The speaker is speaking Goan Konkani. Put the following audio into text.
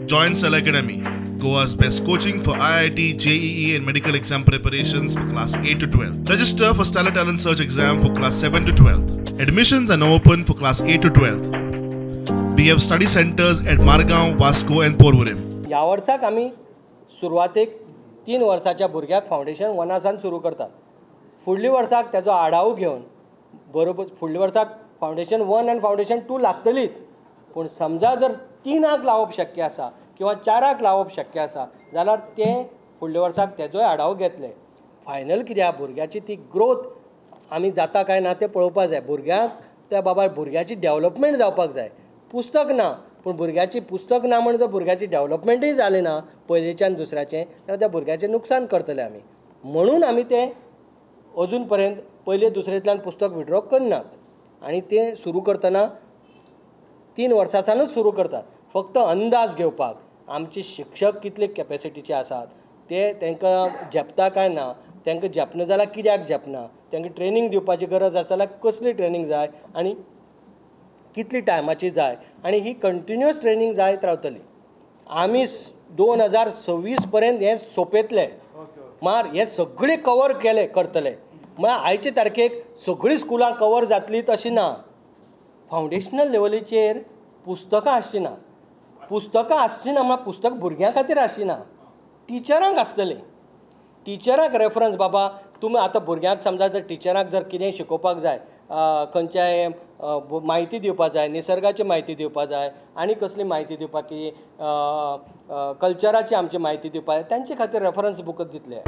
Join Stellar Academy, Goa's best coaching for IIT, JEE and medical exam preparations for class 8 to 12. Register for Stellar Talent Search exam for class 7 to 12. Admissions are now open for class 8 to 12. We have study centers at Margao, Vasco and Porvorim. ह्या वर्साक आमी सुरवातेक 3 वर्साच्या भुरग्याक फावंडेशन वनासान सुरू करतात. फुडल्या वर्साक तेजो आडाव घेवन बरोबर फुडल्या वर्साक फावंडेशन 1 आनी फावंडेशन 2 लागतलीच, पूण समजा जर 3 लावप शक्य आसा किंवा 4 लावप शक्य आसा जाल्यार तें फुडल्या वर्साक तेजोय आडाव घेतले. फायनल कित्याक भुरग्याची ती ग्रोथ आमी जाता काय ना तें पळोवपाक जाय. भुरग्यांक त्या बाबा भुरग्याची डेवलपमेंट जावपाक जाय. पुस्तक ना पूण भुरग्याची पुस्तक ना म्हण जर भुरग्याची डेवलपमेंटूय जालें ना पयलींच्यान दुसऱ्याचें जाल्यार त्या भुरग्याचें नुकसान करतले आमी. म्हणून आमी तें अजून पर्यंत पयले दुसरेंतल्यान पुस्तक विड्रॉ करनात आनी तें सुरू करतना 3 वर्सांच्यानूच सुरू करतात. फक्त अंदाज घेवपाक आमचे शिक्षक कितले कॅपेसिटीचे आसात ते तांकां झेपता काय ना, तांकां झेपना जाल्यार कित्याक झेपना, तांकां ट्रेनींग दिवपाची गरज आसा जाल्यार कसली ट्रेनींग जाय आनी कितली टायमाची जाय, आनी ही कंटिन्युअस ट्रेनींग जायत रावतली. आमी 2026 पर्यंत हें सोंपयतले, मार हे सगळे कवर केले करतले. म्हळ्यार आयचे तारखेक सगळीं स्कुलां कवर जातलीं तशें ना. फावंडेशनल लेवलीचेर पुस्तकां आसचीं ना, पुस्तकां आसचीं ना म्हळ्यार पुस्तक भुरग्यां खातीर आसचीं ना, टिचरांक आसतलें. टिचरांक रेफरन्स बाबा तुमी आतां भुरग्यांक समजा जर टिचरांक जर कितेंय शिकोवपाक जाय, खंयच्याय म्हायती दिवपाक जाय, निसर्गाची म्हायती दिवपाक जाय आनी कसली म्हायती दिवपाक की कल्चराची आमची म्हायती दिवपाक जाय, तांचे खातीर रेफरन्स बुकच दितले.